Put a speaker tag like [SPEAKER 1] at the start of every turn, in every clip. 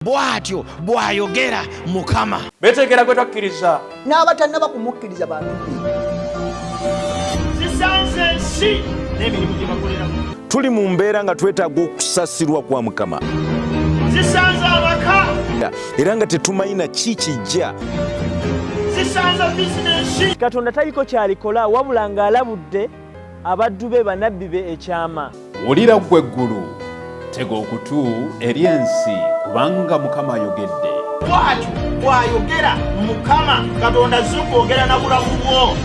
[SPEAKER 1] Bw'atyo bw'ayogera Mukama.
[SPEAKER 2] Beetegera gwe twakkiriza.
[SPEAKER 3] N'abatannaba kumukkiriza bantu be.
[SPEAKER 4] Zisanze ensi n'emirimu gye bakoleramu.
[SPEAKER 5] Tuli mu mbeera nga twetaaga okusasirwa kwa Mukama.
[SPEAKER 4] Zisanze amaka.
[SPEAKER 5] Era nga tetumanyi na ki kijja.
[SPEAKER 4] Zisanze bizinensi.
[SPEAKER 6] Katonda taliko ky'alikola wabula ng'alabudde abaddu be bannabbi be ekyama.
[SPEAKER 7] Wulira ggwe eggulu, tega okutu eri ensi, kubanga Mukama ayogedde.
[SPEAKER 4] Bw'atyo bw'ayogera Mukama Katonda azze kwogera na bulamu bwo.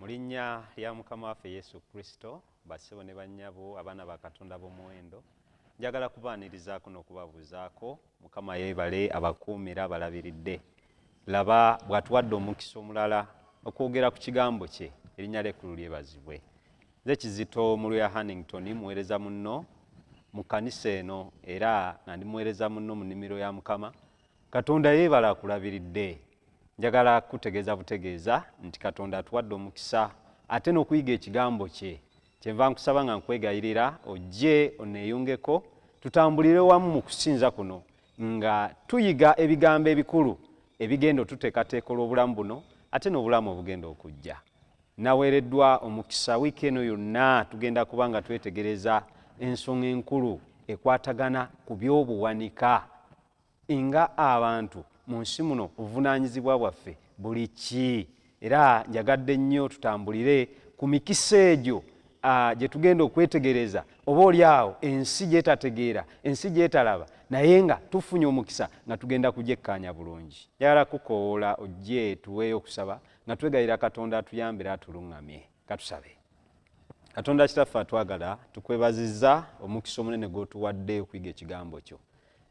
[SPEAKER 8] Mu linnya lya Mukama waffe Yesu Kristo, bassebo ne bannyabo, abaana ba Katonda ab'omuwendo, njagala kubaanirizaako n'okubabuuzaako. Mukama yeebale abakuume era abalabiridde. Laba bw'atuwadde omukisa omulala okwogera ku kigambo kye, erinnya lye ekkulu lyebazibwe. Nze Kizito Mulweya Hannington, muweereza munno mu kkanisa eno era nga ndi muweereza munno mu nnimiro ya Mukama. Katonda yeebale akulabiridde. Njagala kukutegeeza butegeeza nti Katonda atuwadde omukisa ate n'okuyiga ekigambo kye. Kyenva nkusaba nga nkwegayirira ojje onneeyungeko tutambulire wamu mu kusinza kuno nga tuyiga ebigambo ebikulu ebigenda otuteekateeka olw'obulamu buno ate n'obulamu obugenda okujja. Naweereddwa omukisa wiiki eno yonna tugenda kuba nga twetegereza ensonga enkulu ekwatagana ku by'obuwanika nga abantu mu nsi muno obuvunaanyizibwa bwaffe buli ki. Era njagadde nnyo tutambulire ku mikisa egyo gye tugenda okwetegereza oba oli awo ensi gy'etategeera, ensi gy'etalaba, naye nga tufunye omukisa nga tugenda kugyekkaanya bulungi. Njagala kukoowoola ojje tuweeyo okusaba nga twegayirira Katonda atuyambe era atuluŋŋamye. Katusabe. Katonda Kitaffe atwagala, tukwebazizza omukisa omunene gw'otuwadde okuyiga ekigambo kyo.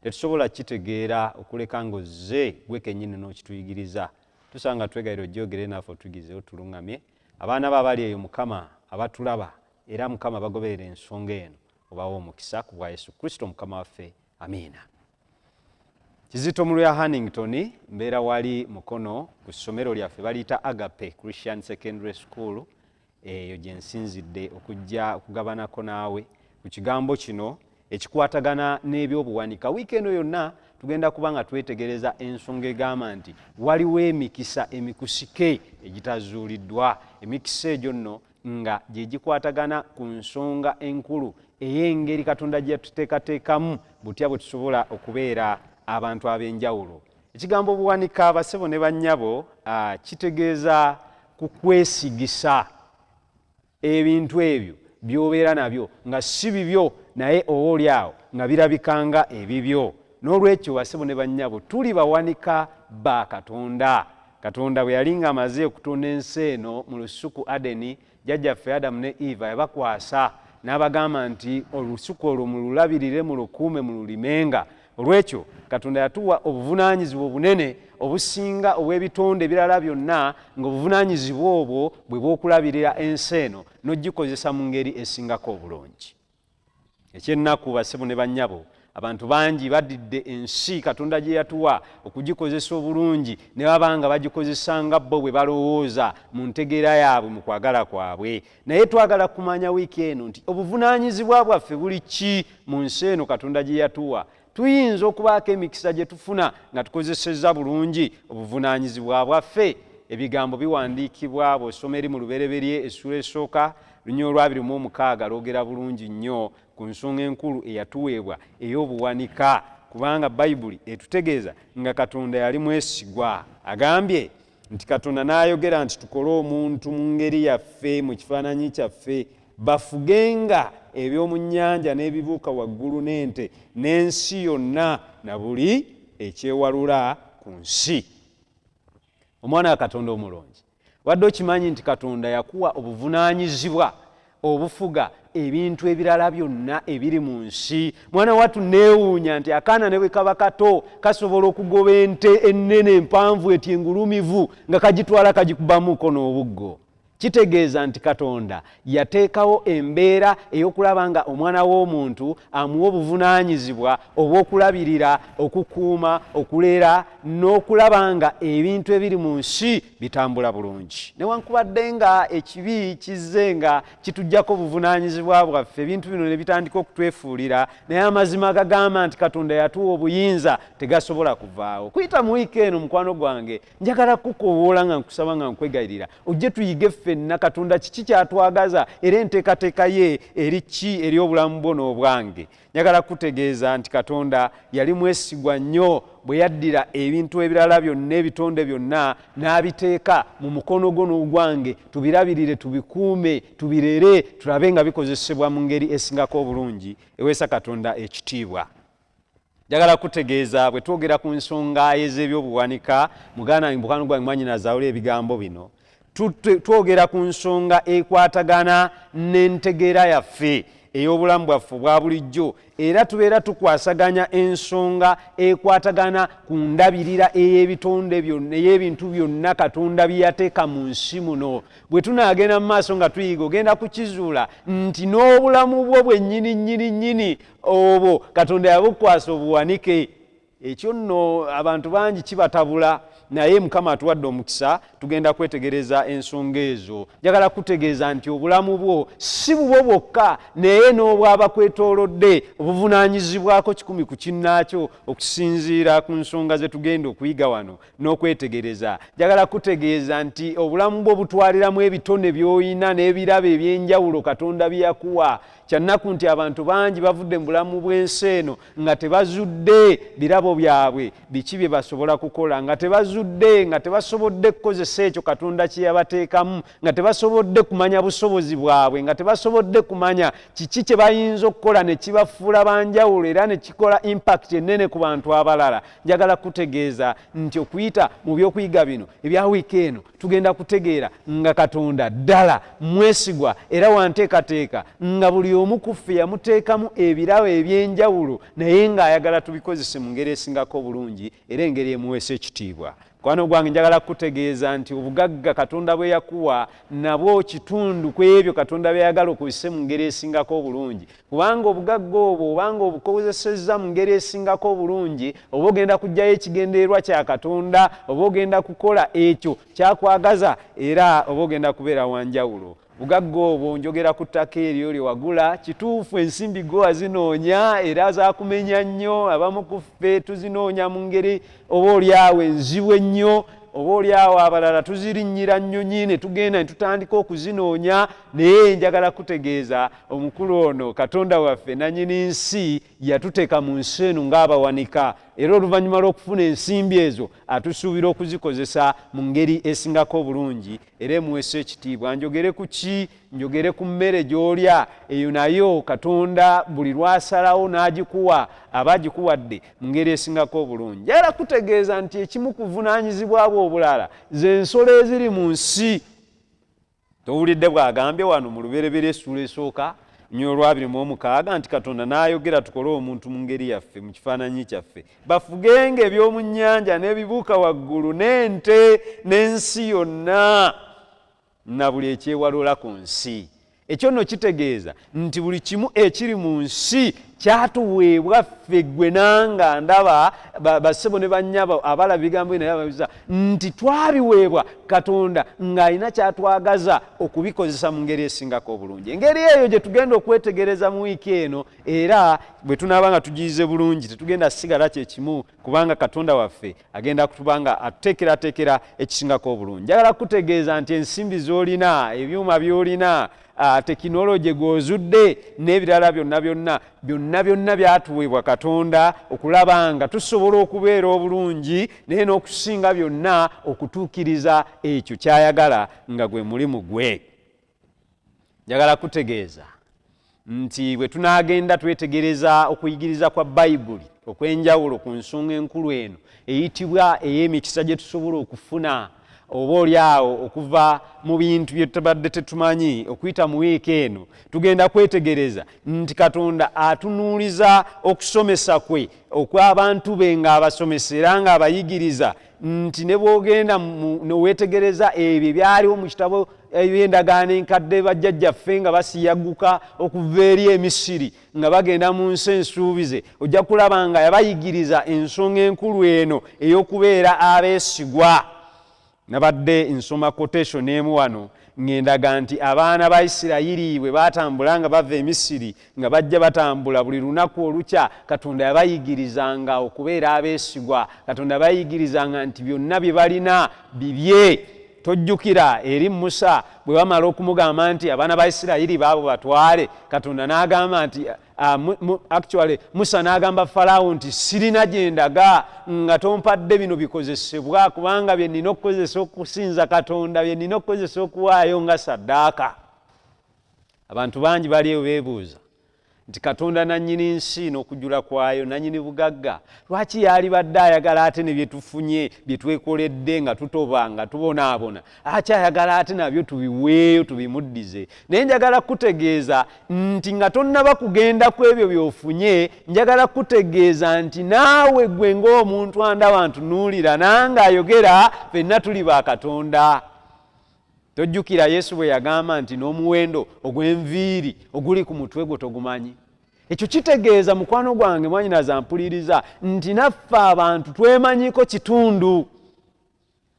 [SPEAKER 8] Tetusobola kukitegeera okuleka ng'ozze gwe kennyini n'okituyigiriza. Tusaba nga twegayirira ojje naffe otuyigirize otuluŋŋamye. Abaana bo abali eyo Mukama abatulaba era Mukama bagoberera ensonga eno, obawe omukisa ku bwa Yesu Kristo Mukama waffe. Amiina. Kizito Mulweya Hannington, mbeera wali Mukono ku ssomero lyaffe baliyita Agape Christian Secondary School. Eyo gye nsinzidde okujja okugabanako naawe ku kigambo kino ekikwatagana n'ebyobuwanika. Wiiki eno yonna tugenda kuba nga twetegereza ensonga egamba nti waliwo emikisa emikusike egitazuuliddwa. Emikisa egyo nno nga gye gikwatagana ku nsonga enkulu ey'engeri Katonda gye yatuteekateekamu butya bwe tusobola okubeera abantu ab'enjawulo. Ekigambo obuwanika, bassebo ne bannyabo, kitegeeza kukwesigisa ebintu ebyo by'obeera nabyo nga si bibyo, naye oba oli awo nga birabika nga ebibyo. N'olwekyo bassebo ne bannyabo, tuli bawanika ba Katonda. Katonda bwe yali ng'amaze okutonda ensi eno mu lusuku Adeni, jjajjaffe Adamu ne Eva yabakwasa n'abagamba nti olusuku olwo mululabirire, mulukuume, mululimenga. Olwekyo Katonda yatuwa obuvunaanyizibwa obunene obusinga obw'ebitonde ebirala byonna, ng'obuvunaanyizibwa obwo bwe bw'okulabirira ensi eno n'ogikozesa mu ngeri esingako obulungi. Ekyennaku bassebo ne bannyabo, abantu bangi badidde ensi Katonda gye yatuwa okugikozesa obulungi ne baba nga bagikozesa nga bo bwe balowooza mu ntegeera yaabwe, mu kwagala kwabwe. Naye twagala kumanya wiiki eno nti obuvunaanyizibwa bwaffe buli ki mu nsi eno Katonda gye yatuwa. Tuyinza okubaako emikisa gye tufuna nga tukozesezza bulungi obuvunaanyizibwa bwaffe. Ebigambo biwandiikibwa bw'osoma eri mu Lubereberye essuula esooka lunya olwabiri mu omukaaga, lwogera bulungi nnyo ku nsonga enkulu eyatuweebwa ey'obuwanika, kubanga Bayibuli etutegeeza nga Katonda yali mwesigwa. Agambye nti Katonda n'ayogera nti tukole omuntu mu ngeri yaffe, mu kifaananyi kyaffe, bafugenga eby'omu nnyanja n'ebibuuka waggulu n'ente n'ensi yonna na buli ekyewalula ku nsi. Omwana wa Katonda omulungi, wadde okimanyi nti Katonda yakuwa obuvunaanyizibwa obufuga ebintu ebirala byonna ebiri mu nsi. Mwana wattu, neewuunya nti akaana ne bwe kaba kato kasobola okugoba ente ennene empanvu eti engulumivu nga kagitwala kagikubamuko n'obuggo. Kitegeeza nti Katonda yateekawo embeera ey'okulaba nga omwana w'omuntu amuwa obuvunaanyizibwa obw'okulabirira, okukuuma, okulera n'okulaba nga ebintu ebiri mu nsi bitambula bulungi. Newankubadde nga ekibi kizze nga kituggyako obuvunaanyizibwa bwaffe, ebintu bino ne bitandika okutwefuulira, naye amazima gagamba nti Katonda yatuwa obuyinza, tegasobola kuvaawo. Kuyita mu wiiki eno, mukwano gwange, njagala kukowoola nga nkusaba nga nkwegayirira ojje tuyige ffenna Katonda kiki kyatwagaza era enteekateeka ye eri ki eri obulamu bwo n'obwange. Njagala kutegeeza nti Katonda yali mwesigwa nnyo bwe yaddira ebintu ebirala byonna, ebitonde byonna, n'abiteeka mu mukono gwo n'ogwange tubirabirire, tubikuume, tubirere, tulabe nga bikozesebwa mu ngeri esingako obulungi eweesa Katonda ekitiibwa. Njagala kutegeeza bwe twogera ku nsonga ez'ebyobuwanika, muganda wange, mukwano gwange, mwannyinaze awulira ebigambo bino, twogera ku nsonga ekwatagana n'entegeera yaffe ey'obulamu bwaffe obwa bulijjo, era tubeera tukwasaganya ensonga ekwatagana ku ndabirira ey'ebitonde byonna, ey'ebintu byonna Katonda bye yateeka mu nsi muno. Bwe tunaagenda mu maaso nga tuyiga, ogenda kukizuula nti n'obulamu bwo bwennyini nnyini nnyini obwo Katonda yabukwasa obuwanike. Ekyo nno abantu bangi kibatabula, naye Mukama atuwadde omukisa, tugenda kwetegereza ensonga ezo. Njagala kutegeeza nti obulamu bwo si bubwo bwokka, naye n'obwabakwetoolodde obuvunaanyizibwako 100 ku kinnaakyo okusinziira ku nsonga ze tugenda okuyiga wano n'okwetegereza. Njagala kutegeeza nti obulamu bwo butwaliramu ebitone by'olina n'ebirabo eby'enjawulo Katonda bye yakuwa. Kyannaku nti abantu bangi bavudde mu bulamu bw'ensi eno nga tebazudde birabo byabwe, biki bye basobola kukola, nga tebazudde, nga tebasobodde kukozesa ekyo Katonda kye yabateekamu, nga tebasobodde kumanya busobozi bwabwe, nga tebasobodde kumanya kiki kye bayinza okukola ne kibafuula banjawulo era ne kikola impact ennene ku bantu abalala. Njagala kutegeeza nti okuyita mu by'okuyiga bino ebya wiiki eno tugenda kutegeera nga Katonda ddala mwesigwa era wanteekateeka, nga buli omu ku ffe yamuteekamu ebirabo eby'enjawulo, naye ng'ayagala tubikozese mu ngeri esingako obulungi era engeri emuweesa ekitiibwa. Mukwano gwange, njagala kukutegeeza nti obugagga Katonda bwe yakuwa nabwo kitundu ku ebyo Katonda by'ayagala okozese mu ngeri esingako obulungi, kubanga obugagga obwo obanga obukozesezza mu ngeri esingako obulungi, oba ogenda kuggyayo ekigendererwa kya Katonda, oba ogenda kukola ekyo kyakwagaza, era oba ogenda kubeera wanjawulo. Bugagga obwo njogera ku ttaka eryo lye wagula. Kituufu ensimbi gwe wazinoonya era zakumenya nnyo, abamu ku ffe tuzinoonya mu ngeri oba oliawo enzibu ennyo, oba oliawo abalala tuzirinnyira nnyonyi ne tugenda ne tutandika okuzinoonya. Naye njagala kutegeeza omukulu ono Katonda waffe nannyini nsi yatuteeka mu nsi eno ng'abawanika, era oluvannyuma lw'okufuna ensimbi ezo atusuubira okuzikozesa mu ngeri esingako obulungi era emuweesa ekitiibwa. Njogere ku ki? Njogere ku mmere gy'olya. Eyo nayo Katonda buli lw'asalawo n'agikuwa aba agikuwadde mu ngeri esingako obulungi. Njagala kutegeeza nti ekimu ku buvunaanyizibwa bwe obulala z'ensolo eziri mu nsi. Towulidde bw'agambye wano mu Lubereberye essuula esooka nnyo olwabiri mu omukaaga nti Katonda n'ayogera tukole omuntu mu ngeri yaffe, mu kifaananyi kyaffe, bafugenga eby'omu nnyanja n'ebibuuka waggulu n'ente n'ensi yonna na buli ekyewalula ku nsi. Ekyo nno kitegeeza nti buli kimu ekiri mu nsi kyatuweebwa ffe, ggwe nanga ndaba bassebo ne bannyabo abalaba ebigambo bino ababiza nti twabiweebwa Katonda ng'alina kyatwagaza okubikozesa mu ngeri esingako obulungi. Engeri eyo gye tugenda okwetegereza mu wiiki eno, era bwe tunaaba nga tugiyize bulungi tetugenda sigala kye kimu, kubanga Katonda waffe agenda kutuba nga atuteekerateekera ekisingako obulungi. Njagala kukutegeeza nti ensimbi z'olina, ebyuma by'olina, tekinologi gw'ozudde n'ebirala byonna byonna byonna byonna byatuweebwa Katonda okulaba nga tusobola okubeera obulungi, naye n'okusinga byonna okutuukiriza ekyo ky'ayagala nga gwe mulimu gwe. Njagala kutegeeza nti bwe tunaagenda twetegereza okuyigiriza kwa Bayibuli okw'enjawulo ku nsonga enkulu eno eyitibwa ey'emikisa gye tusobola okufuna oba oli awo okuva mu bintu bye tubadde tetumanyi, okuyita mu wiiki eno tugenda kwetegereza nti Katonda atunuuliza okusomesa kwe okw'abantu be ng'abasomesa era ng'abayigiriza, nti ne bw'ogenda ne weetegereza ebyo ebyaliwo mu kitabo eby'endagaano enkadde, bajjajjaffe nga basiyaguka okuva eri Emisiri nga bagenda mu nsi ensuubize, ojja kulaba nga yabayigiriza ensonga enkulu eno ey'okubeera abeesigwa. Nabadde nsoma quotation emu wano ng'endaga nti abaana ba Isirayiri bwe baatambula nga bava e Misiri, nga bajja batambula buli lunaku olukya, Katonda yabayigirizanga okubeera abeesigwa. Katonda yabayigirizanga nti byonna bye balina bibye. Tojjukira eri Musa bwe bamala okumugamba nti abaana ba Isirayiri baabo batwale, Katonda n'agamba nti, actually Musa n'agamba Falaawo nti sirina gye ndaga nga tompadde bino bikozesebwa, kubanga bye nnina okukozesa okusinza Katonda, bye nnina okukozesa okuwaayo nga saddaaka. Abantu bangi bali eyo beebuuza nti Katonda nannyini nsi n'okujula kwayo, nannyini bugagga, lwaki yaalibadde ayagala ate ne bye tufunye, bye twekoledde nga tutoba, nga tubonaabona, akyayagala ate nabyo tubiweeyo tubimuddize? Naye njagala kutegeeza nti nga tonnaba kugenda ku ebyo by'ofunye, njagala kutegeeza nti naawe gwe ng'omuntu andaba ntunuulira nange ayogera, ffenna tuli ba Katonda. Tojjukira Yesu bwe yagamba nti n'omuwendo ogw'enviiri oguli ku mutwe gwo togumanyi? Ekyo kitegeeza, mukwano gwange mwanyinaza mpuliriza, nti naffe abantu twemanyiko kitundu.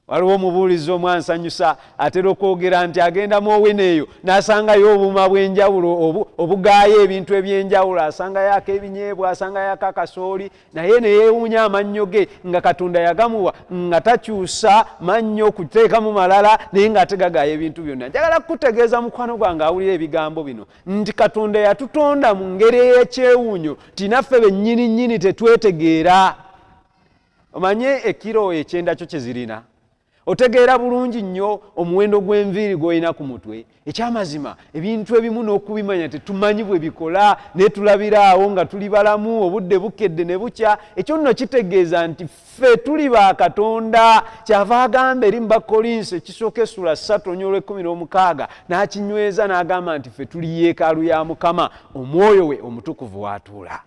[SPEAKER 8] Waliwo omubuulizi omu ansanyusa, atera okwogera nti agenda mu Owino eyo n'asangayo obuuma bw'enjawulo obugaayo ebintu eby'enjawulo, asangayo ak'ebinyeebwa, asangayo ak'akasooli, naye ne yeewuunya amannyo ge nga Katonda yagamuwa nga takyusa mannyo kuteekamu malala, naye ng'ate gagaaya ebintu byonna. Njagala kukutegeeza mukwano gwange awulira ebigambo bino nti Katonda yatutonda mu ngeri ey'ekyewuunyo nti naffe bennyini nnyini tetwetegeera. Omanye ekiro ekyenda kyo kye zirina, otegeera bulungi nnyo omuwendo gw'enviiri gw'olina ku mutwe. Ekyamazima ebintu ebimu n'okubimanya tetumanyi bwe bikola, naye tulabira awo nga tuli balamu, obudde bukedde ne bukya. Ekyo nno kitegeeza nti ffe tuli ba Katonda. Kyava agamba eri mu Bakkolinso ekisooka essula 3 olw'ekumi n'omukaaga n'akinyweza n'agamba nti ffe tuli yeekaalu ya Mukama, omwoyo we omutukuvu w'atuula.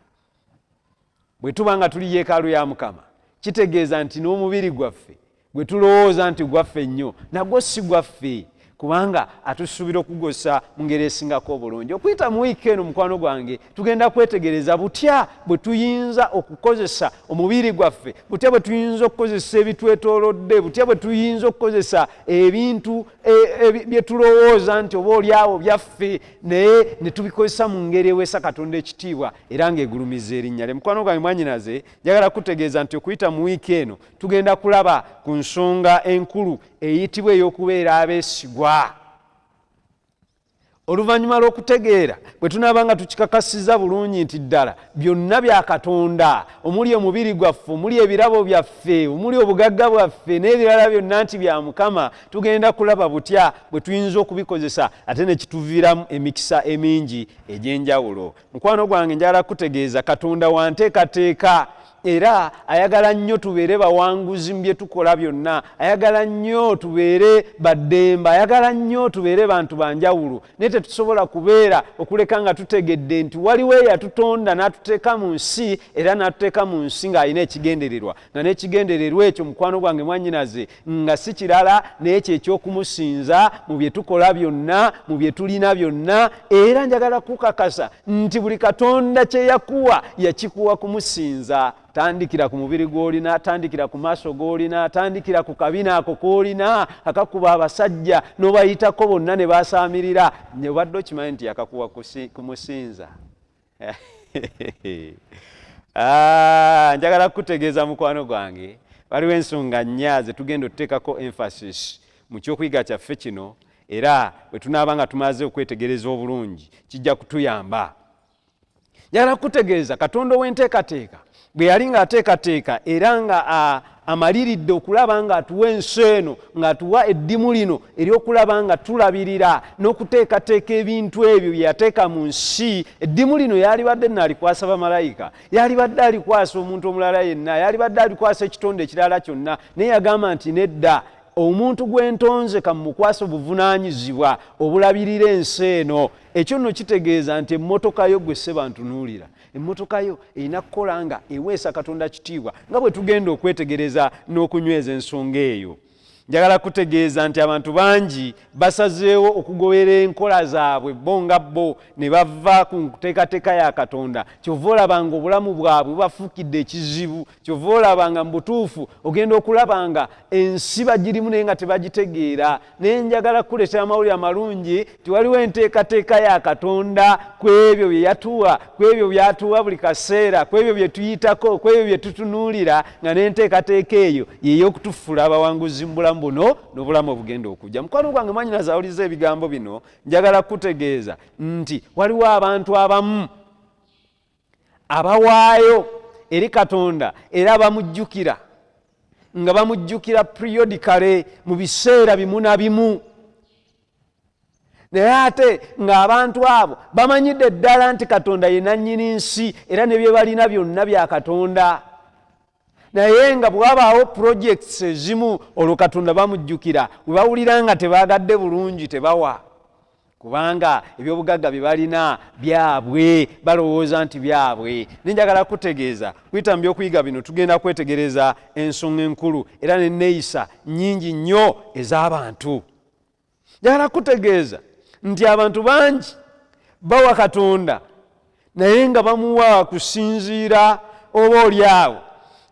[SPEAKER 8] Bwe tuba nga tuli yeekaalu ya Mukama, kitegeeza nti n'omubiri gwaffe gwe tulowooza nti gwaffe nnyo, nagwo si gwaffe, kubanga atusuubira okugukozesa mu ngeri esingako obulungi. Okuyita mu wiiki eno, mukwano gwange, tugenda kwetegereza butya bwe tuyinza okukozesa omubiri gwaffe, butya bwe tuyinza okukozesa ebitwetoolodde, butya bwe tuyinza okukozesa ebintu bye tulowooza nti oba oli awo byaffe, naye ne tubikozesa mu ngeri eweesa Katonda ekitiibwa era ng'egulumiza erinnya lye. Mukwano gwange mwanyinaze, njagala kutegeeza nti okuyita mu wiiki eno tugenda kulaba ku nsonga enkulu eyitibwa ey'okubeera abeesigwa. Oluvannyuma lw'okutegeera bwe tunaaba nga tukikakasiza bulungi nti ddala byonna bya Katonda, omuli omubiri gwaffe, omuli ebirabo byaffe, omuli obugagga bwaffe n'ebirala byonna nti bya Mukama, tugenda kulaba butya bwe tuyinza okubikozesa ate ne kituviiramu emikisa emingi egy'enjawulo. Mukwano gwange, njagala kutegeeza Katonda wanteekateeka era ayagala nnyo tubeere bawanguzi mu bye tukola byonna, ayagala nnyo tubeere baddembe, ayagala nnyo tubeere bantu banjawulo, naye tetusobola kubeera okuleka nga tutegedde nti waliwo eyatutonda n'atuteeka mu nsi, era n'atuteeka mu nsi ng'alina ekigendererwa, nga n'ekigendererwa ekyo, mukwano gwange mwannyinaze, nga si kirala naye kye ky'okumusinza mu bye tukola byonna, mu bye tulina byonna. Era njagala kukakasa nti buli Katonda kye yakuwa, yakikuwa kumusinza. Tandikira ku mubiri gw'olina, tandikira ku maaso g'olina, tandikira ku kabina ako k'olina akakuba abasajja n'obayitako bonna ne basaamirira. Obadde okimanyi nti yakakuwa kumusinza? Njagala kukutegeeza mukwano gwange, waliwo ensonga nnya ze tugenda otuteekako emphasis mu kyokuyiga kyaffe kino, era bwe tunaaba nga tumaze okwetegereza obulungi kijja kutuyamba. Njagala kukutegeeza Katonda ow'enteekateeka bwe yali ng'ateekateeka era nga amaliridde okulaba ng'atuwa ensi eno, ng'atuwa eddimu lino ery'okulaba nga tulabirira n'okuteekateeka ebintu ebyo bye yateeka mu nsi, eddimu lino yalibadde nalikwasa bamalayika, yalibadde alikwasa omuntu omulala yenna, yalibadde alikwasa ekitonde ekirala kyonna, naye yagamba nti nedda, omuntu gwe ntonze kamukwasa obuvunaanyizibwa obulabirira ensi eno. Ekyo nno kitegeeza nti emmotoka yo, gwe sseba ntunuulira, emmotoka yo erina kukola nga eweesa Katonda kitiibwa, nga bwe tugenda okwetegereza n'okunyweza ensonga eyo. Njagala kutegeeza nti abantu bangi basazeewo okugobera enkola zaabwe bo nga bo ne bava ku nteekateeka ya Katonda. Kyova olaba nga obulamu bwabwe bubafuukidde ekizibu. Kyova olaba nga mu butuufu ogenda okulaba nga ensi bagirimu naye nga tebagitegeera. Naye njagala kukuleetera amawulire amalungi nti waliwo enteekateeka ya Katonda ku ebyo bye yatuwa, ku ebyo by'atuwa buli kaseera, ku ebyo bye tuyitako, ku ebyo bye tutunuulira, nga n'enteekateeka eyo y'ey'okutufuula abawanguzi mu bulamu buno n'obulamu obugenda okujja. Mukwano gwange mwannyinaze awuliriza ebigambo bino, njagala kukutegeeza nti waliwo abantu abamu abawaayo eri Katonda era bamujjukira, nga bamujjukira periodically mu biseera bimu na bimu, naye ate ng'abantu abo bamanyidde ddala nti Katonda ye nannyini nsi era ne bye balina byonna bya Katonda. Naye nga bw'wabaawo projects ezimu olwo Katonda bamujjukira, bwe bawulira nga tebaagadde bulungi tebawa, kubanga ebyobugagga bye balina byabwe, balowooza nti byabwe. Naye njagala kutegeeza kuyita mu byokuyiga bino tugenda kwetegereza ensonga enkulu era n'enneeyisa nnyingi nnyo ez'abantu. Njagala kutegeeza nti abantu bangi bawa Katonda naye nga bamuwa kusinziira oba oli awo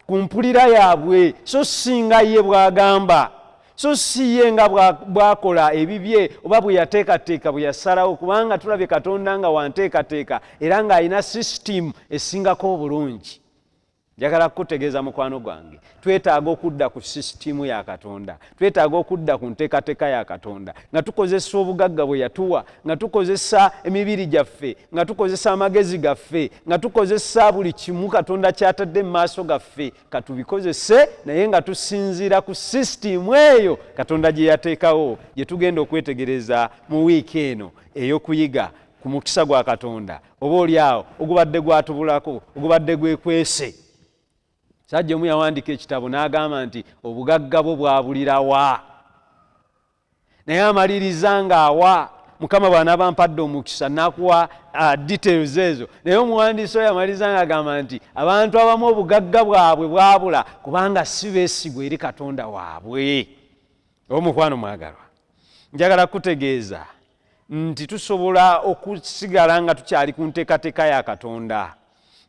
[SPEAKER 8] ku mpulira yaabwe, so si nga ye bw'agamba, so si ye nga bw'akola ebibye oba bwe yateekateeka bwe yasalawo, kubanga tulabye Katonda nga wanteekateeka era ng'alina sisitimu esingako obulungi. Njagala kukutegeeza mukwano gwange, twetaaga okudda ku sisitimu ya Katonda, twetaaga okudda ku nteekateeka ya Katonda nga tukozesa obugagga bwe yatuwa, nga tukozesa emibiri gyaffe, nga tukozesa amagezi gaffe, nga tukozesa buli kimu Katonda ky'atadde mu maaso gaffe. Katubikozese naye nga tusinziira ku sisitimu eyo Katonda gye yateekawo, gye tugenda okwetegereza mu wiiki eno ey'okuyiga ku mukisa gwa Katonda oba oli awo ogubadde gwatubulako, ogubadde gwekwese. Sajja omu yawandiika ekitabo n'agamba nti obugagga bwo bwabulirawa, naye amaliriza ng'awa Mukama bw'anaaba mpadde omukisa n'akuwa details ezo. Naye omuwandiisi oyo amaliriza ng'agamba nti abantu abamu obugagga bwabwe bwabula kubanga si beesigwa eri Katonda waabwe. Omukwano mwagalwa, njagala kutegeeza nti tusobola okusigala nga tukyali ku nteekateeka ya Katonda.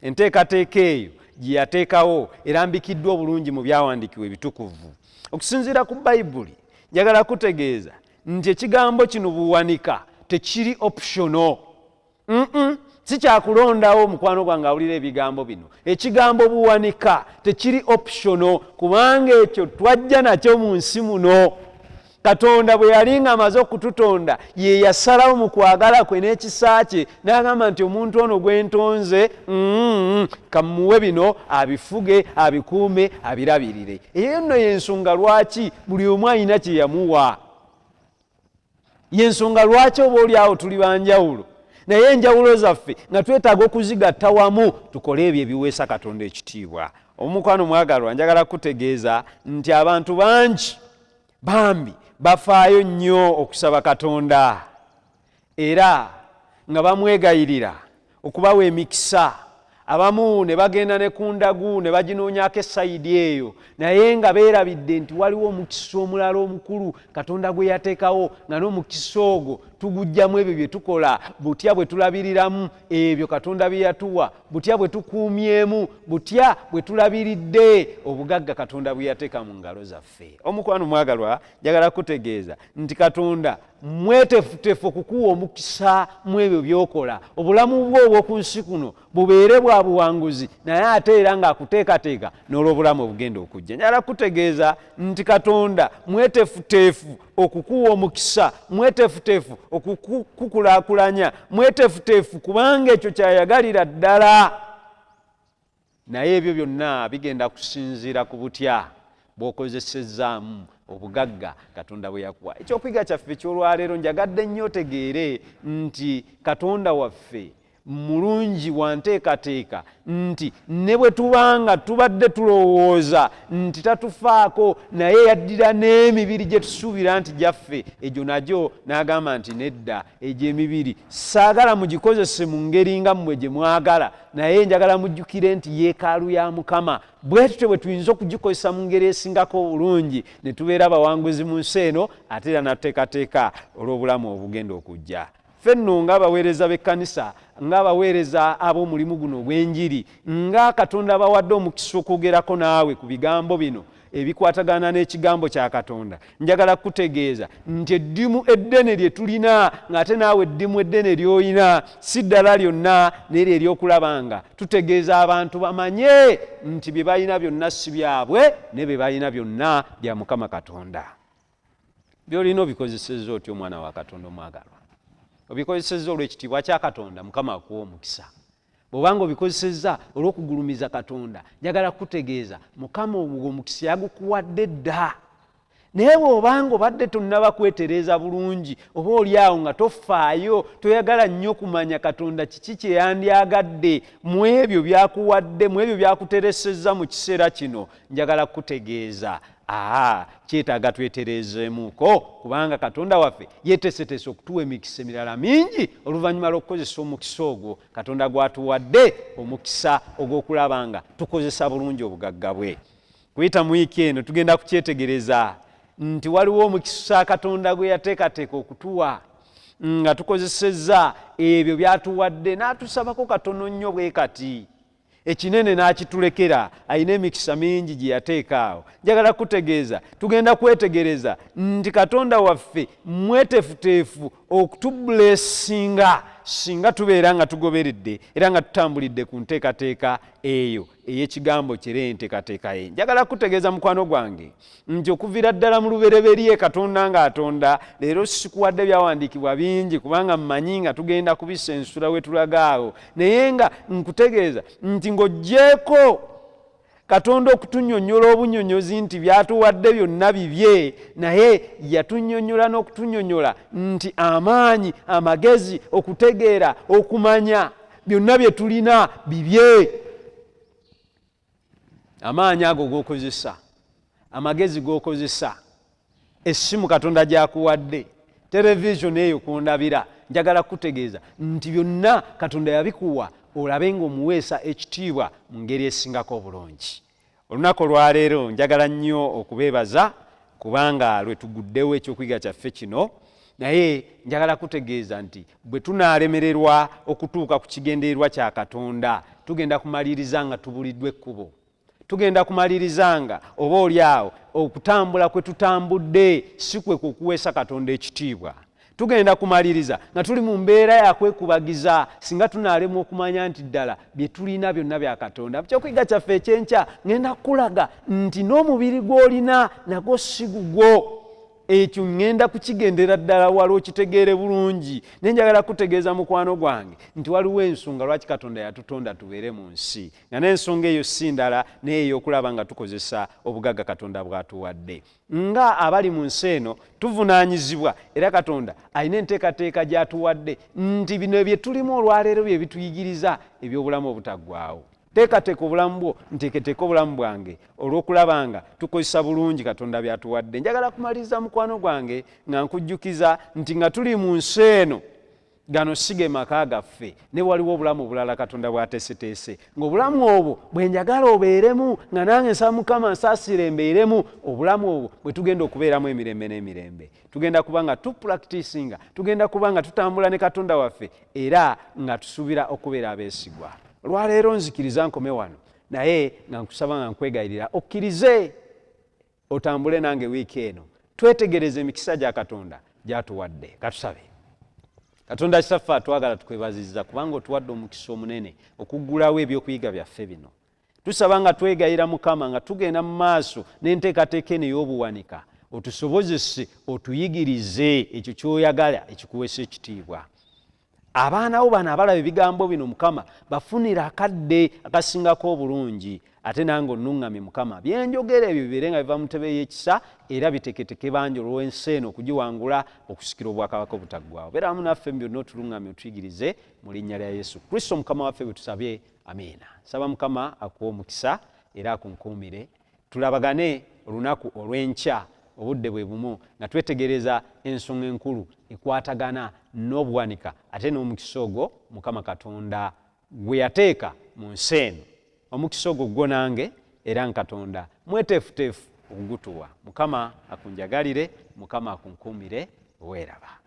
[SPEAKER 8] Enteekateeka eyo gye yateekawo erambikiddwa obulungi mu byawandiikibwa ebitukuvu. Okusinziira ku Bayibuli, njagala kutegeeza nti ekigambo kino buwanika tekiri optional. Si kyakulondawo. Mukwano gwange awulira ebigambo bino, ekigambo buwanika tekiri optional, kubanga ekyo twajja nakyo mu nsi muno. Katonda bwe yali ng'amaze okututonda, ye yasalawo mu kwagala kwe n'ekisa kye n'agamba nti omuntu ono gwe ntonze, kamuwe bino abifuge, abikuume, abirabirire. Eyo nno y'ensonga lwaki buli omu alina kye yamuwa, y'ensonga lwaki oba oli awo tuli banjawulo, naye enjawulo zaffe nga twetaaga okuzigatta wamu tukole ebyo ebiweesa Katonda ekitiibwa. Omukwano mwagalwa, njagala kutegeeza nti abantu bangi bambi bafaayo nnyo okusaba Katonda era nga bamwegayirira okubawa emikisa, abamu ne bagenda ne ku ndagu ne baginoonyako esayidi eyo, naye nga beerabidde nti waliwo omukisa omulala omukulu Katonda gwe yateekawo, nga n'omukisa ogwo tuguggyamu ebyo bye tukola, butya bwe tulabiriramu ebyo Katonda bye yatuwa, butya bwe tukuumyemu, butya bwe tulabiridde obugagga Katonda bwe yateeka mu ngalo zaffe. Omukwano mwagalwa, njagala kutegeeza nti Katonda mwetefutefu okukuwa omukisa mu ebyo by'okola, obulamu bwo obw'oku nsi kuno bubeere bwa buwanguzi, naye ate era ng'akuteekateeka n'olw'obulamu obugenda okujja. Njagala kutegeeza nti Katonda mwetefuteefu okukuwa omukisa, mwetefuteefu okukukulaakulanya, mwetefuteefu kubanga ekyo kyayagalira ddala. Naye ebyo byonna bigenda kusinziira ku butya bw'okozesezaamu obugagga Katonda bwe yakuwa. Ekyokuyiga kyaffe eky'olwaleero, njagadde nnyo otegeere nti Katonda waffe Mulungi wa nteekateeka nti ne bwe tubanga tubadde tulowooza nti tatufaako, naye yaddira n'emibiri gye tusuubira nti gyaffe egyo nagyo n'agamba nti nedda, egyo emibiri saagala mugikozese mu ngeri nga mmwe gye mwagala, naye njagala mujjukire nti yeekaalu ya Mukama. Bwe tutyo bwe tuyinza okugikozesa mu ngeri esingako obulungi ne tubeera abawanguzi mu nsi eno, ate era natuteekateeka olw'obulamu obugenda okujja. Ffe nno ng'abaweereza b'ekkanisa, ng'abaweereza ab'omulimu guno ogw'enjiri, nga Katonda abawadde omukisa okwogerako naawe ku bigambo bino ebikwatagana n'ekigambo kya Katonda, njagala kukutegeeza nti eddimu eddene lye tulina, ng'ate naawe eddimu eddene ly'olina si ddala lyonna, naye lye ery'okulaba nga tutegeeza abantu bamanye nti bye balina byonna si byabwe, ne bye balina byonna bya Mukama Katonda. By'olina obikozesezza otya, omwana wa Katonda omwagalwa? Obikozesezza olw'ekitiibwa kya Katonda? Mukama akuwa omukisa. Bw'obanga obikozesezza olw'okugulumiza Katonda, njagala kukutegeeza Mukama ogwo omukisa yagukuwadde dda. Naye bw'obanga obadde tonnaba kwetereeza bulungi, oba oli awo nga tofaayo, toyagala nnyo kumanya Katonda kiki kye yandyagadde mu ebyo by'akuwadde, mu ebyo by'akuteresezza mu kiseera kino, njagala kukutegeeza kyetaaga twetereezeemuko, kubanga Katonda waffe yeeteeseteese okutuwa emikisa emirala mingi oluvannyuma lw'okukozesa omukisa ogwo Katonda gw'atuwadde, omukisa ogw'okulaba nga tukozesa bulungi obugagga bwe. Kuyita mu wiiki eno tugenda kukyetegereza nti waliwo omukisa Katonda gwe yateekateeka okutuwa nga tukozesezza ebyo by'atuwadde, n'atusabako katono nnyo bwe kati, ekinene n'akitulekera. Alina emikisa mingi gye yateeka awo. Njagala kutegeeza, tugenda kwetegereza nti Katonda waffe mweteefuteefu okutubulesinga singa tubeera nga tugoberedde era nga tutambulidde ku nteekateeka eyo ey'ekigambo kye era enteekateeka ye. Njagala kutegeeza mukwano gwange nti okuviira ddala mu lubereberye Katonda ng'atonda, leero sikuwadde byawandiikibwa bingi kubanga mmanyi nga tugenda kubisensula we tulaga awo, naye nga nkutegeeza nti ng'oggyeeko Katonda okutunnyonnyola obunyonnyozi nti by'atuwadde byonna bibye, naye yatunnyonnyola n'okutunnyonnyola nti amaanyi, amagezi, okutegeera, okumanya byonna bye tulina bibye. Amaanyi ago g'okozesa, amagezi g'okozesa, essimu Katonda gy'akuwadde, televisioni eyo kw'ondabira, njagala kukutegeeza nti byonna Katonda yabikuwa olabe ng'omuweesa ekitiibwa mu ngeri esingako obulungi. Olunaku olwaleero njagala nnyo okubeebaza kubanga lwe tuguddewo ekyokuyiga kyaffe kino, naye njagala kutegeeza nti bwe tunaalemererwa okutuuka ku kigendererwa kya Katonda, tugenda kumaliriza nga tubuliddwa ekkubo. Tugenda kumaliriza nga oba oli awo okutambula kwe tutambudde si kwe kukuweesa Katonda ekitiibwa. Tugenda kumaliriza nga tuli mu mbeera ya kwekubagiza singa tunaalemwa okumanya nti ddala bye tulina byonna bya Katonda. Mu kyokuyiga kyaffe eky'enkya ngenda kukulaga nti n'omubiri gw'olina nagwo si gugwo. Ekyo ŋŋenda kukigendera ddala wala okitegeere bulungi. Naye njagala kutegeeza mukwano gwange nti waliwo ensonga lwaki Katonda yatutonda tubeere mu nsi, nga n'ensonga eyo si ndala naye ey'okulaba nga tukozesa obugagga Katonda bw'atuwadde. Nga abali mu nsi eno tuvunaanyizibwa, era Katonda alina enteekateeka gy'atuwadde nti bino bye tulimu olwaleero bye bituyigiriza eby'obulamu obutaggwaawo. Teekateeka obulamu bwo, nteeketeeke obulamu bwange olw'okulaba nga tukozesa bulungi Katonda by'atuwadde. Njagala kumaliriza mukwano gwange nga nkujjukiza nti nga tuli mu nsi eno, gano si ge maka gaffe, ne waliwo obulamu obulala Katonda bw'ateeseteese, ng'obulamu obwo bwe njagala obeeremu, nga nange nsaba Mukama nsaasire mbeeremu, obulamu obwo bwe tugenda okubeeramu emirembe n'emirembe. Tugenda kuba nga tupulakitisinga, tugenda kuba nga tutambula ne Katonda waffe era nga tusuubira okubeera abeesigwa. Olwaleero nzikiriza nkome wano, naye nga nkusaba nga nkwegayirira okkirize otambule nange wiiki eno, twetegereze emikisa gya Katonda gy'atuwadde. Katusabe. Katonda Kitaffe atwagala, tukwebazizza kubanga otuwadde omukisa omunene okuggulawo ebyokuyiga byaffe bino. Tusaba nga twegayira Mukama nga tugenda mu maaso n'enteekateeka eno ey'obuwanika, otusobozese otuyigirize ekyo ky'oyagala ekikuweesa ekitiibwa. Abaana bo bano abalaba ebigambo bino Mukama, bafunire akadde akasingako obulungi, ate nange onnuŋŋamye Mukama. Bye njogera ebyo bibeere nga biva mu ntebe y'ekisa, era biteketeke bangi olw'ensi eno okugiwangula okusikira obwakabaka obutaggwaawo. Beera wamu naffe mu byonna, otuluŋŋamye, otuyigirize, mu linnya lya Yesu Kristo Mukama waffe bwe tusabye, amiina. Saba Mukama akuwe omukisa era akunkuumire. Tulabagane olunaku olw'enkya obudde bwe bumu nga twetegereza ensonga enkulu ekwatagana n'obuwanika ate n'omukisa ogwo Mukama Katonda gwe yateeka mu nsi eno. Omukisa ogwo gwo nange era nkatonda mweteefuteefu okugutuwa. Mukama akunjagalire, Mukama akunkuumire, weeraba.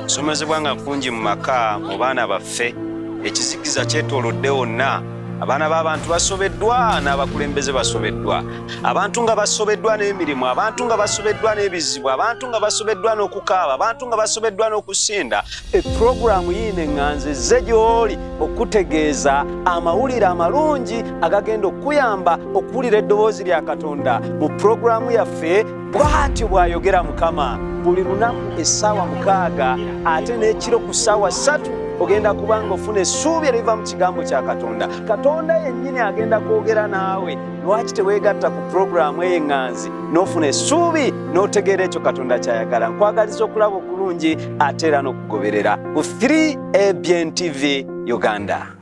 [SPEAKER 8] Okusomezebwa nga kungi mu maka, mu baana baffe. Ekizikiza kyetoolodde wonna. Abaana b'abantu basobeddwa, n'abakulembeze basobeddwa. Abantu nga basobeddwa n'emirimu, abantu nga basobeddwa n'ebizibu, abantu nga basobeddwa n'okukaaba, abantu nga basobeddwa n'okusinda. Epulogulaamu yiino eŋŋanzi ezze gy'oli okutegeeza amawulire amalungi agagenda okukuyamba okuwulira eddoboozi lya Katonda mu pulogulaamu yaffe Bw'atyo bw'ayogera Mukama. Buli lunaku essaawa 6 ate n'ekiro ku ssaawa 3 ogenda kuba ng'ofuna essuubi eriva mu kigambo kya Katonda. Katonda yennyini agenda kwogera naawe. Lwaki teweegatta ku pulogulaamu eyo eŋŋanzi n'ofuna essuubi n'otegeera ekyo Katonda ky'ayagala? Nkwagaliza okulaba okulungi ate era n'okugoberera ku 3 ABN TV Uganda.